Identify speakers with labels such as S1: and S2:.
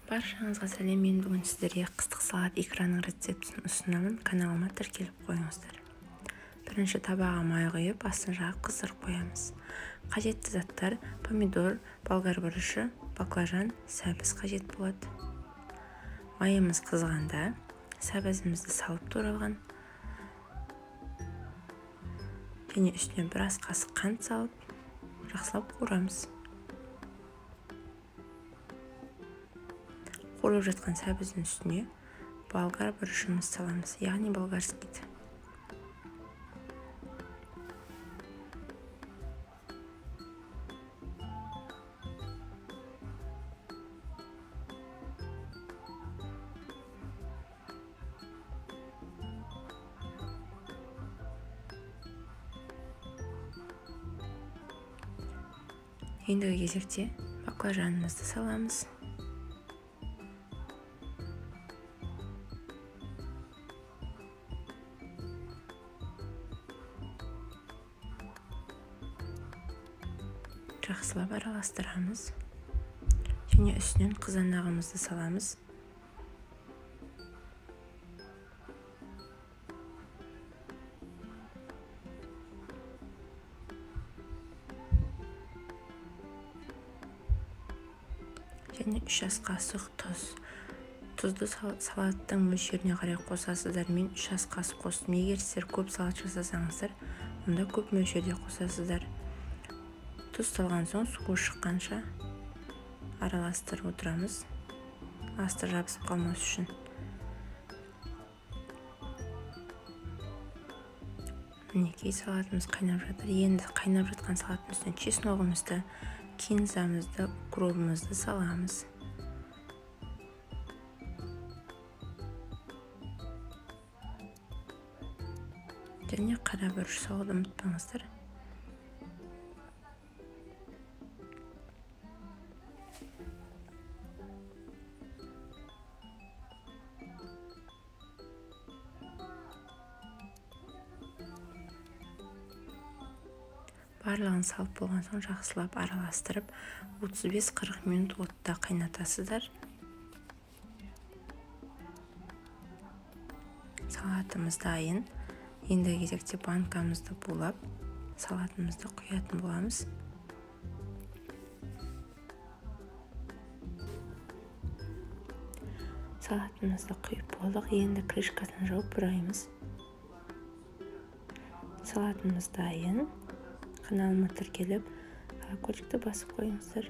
S1: Баршаңызға сәлем. Мен бүгін сіздерге қыстық салат икраның рецептісін ұсынамын. Каналыма тіркеліп қойыңыздар. Бірінші табаға май құйып, астын жағып қыздырып қоямыз. Қажетті заттар: помидор, болгар бұрышы, баклажан, сәбіз қажет болады. Майымыз қызғанда сәбізімізді салып туралған және үстіне біраз қасық қант салып, жақсылап қуырамыз. Қуырылып жатқан сәбіздің үстіне болгар бұрышымызды саламыз, яғни болгарскийді. Ендігі кезекте баклажанымызды саламыз. Жақсылап араластырамыз және үстінен қызанағымызды саламыз. Және 3 ас қасық тұз. Тұзды салаттың мөлшеріне қарай қосасыздар. Мен 3 ас қасық қостым. Егер сіздер көп салат жасасаңыздар, онда көп мөлшерде қосасыздар. Тұз салған соң суы шыққанша араластырып отырамыз, асты жабысып қалмас үшін. Мінекей, салатымыз қайнап жатыр. Енді қайнап жатқан салаттың үстіне чесногымызды, кинзамызды, укробымызды саламыз. Және қара бұрыш салуды ұмытпаңыздар. Барлығын салып болған соң жақсылап араластырып 35-40 минут отта қайнатасыздар. Салатымыз дайын. Ендігі кезекте банкамызды булап, салатымызды құятын боламыз. Салатымызды құйып болдық. Енді крышкасын жауып бұраймыз. Салатымыз дайын. Каналыма тіркеліп, колокольчикті басып қойыңыздар.